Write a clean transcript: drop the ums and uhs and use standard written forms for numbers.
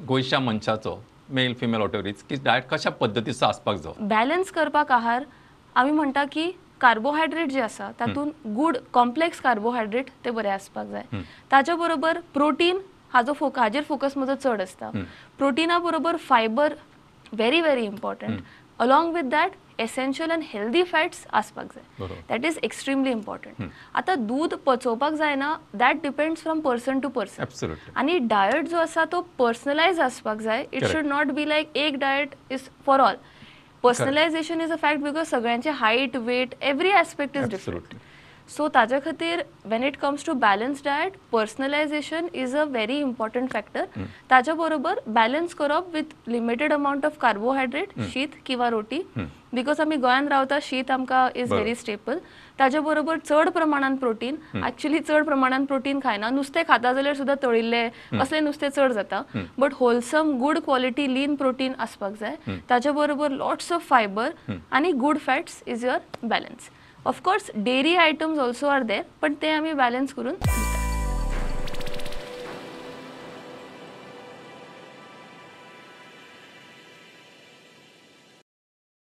गोंयच्या मनशाचो, male female whatever is, की डायट कशा पद्दतीचो आसपाक जाय? बॅलन्स करपाक आहार आमी म्हणटा की कार्बोहायड्रेट जे आसा तातूंत गुड कॉम्प्लेक्स कार्बोहायड्रेट ते बरे आसपाक जाय. ताच्या बरोबर प्रोटीन हाजो हाजेर फोकस म्हजो चड आसता. प्रोटिना बरोबर fibre very very important, along with that essential and healthy fats आसपाक जाय. That is extremely important. आतां दूद पचोवपाक जायना, that depends from person to person. आनी डायट जो आसा तो पर्सनलायज आसपाक जाय. It should not be like एक diet is for all. Personalisation is a fact because सगळ्यांचे height, weight, every aspect is different. So ताज्या खातीर when it comes to balance diet, personalisation is a very important factor. ताज्या बरोबर balance करप with limited amount of carbohydrate, शीत किंवा रोटी, because आमी गोंयान रावता, शीत आमकां is very staple. ताज्या बरोबर चड प्रमाणान प्रोटीन, एक्चुअली चड प्रमाणान प्रोटीन खायना, नुस्तें खाता जाल्यार सुद्दां तळिल्लें असलें नुस्तें चड जाता, but wholesome good quality lean protein आसपाक जाय. ताज्या बरोबर लॉट्स ऑफ फायबर आनी good fats is your balance. Of course dairy items also are there, पण ते आमी बॅलन्स करून.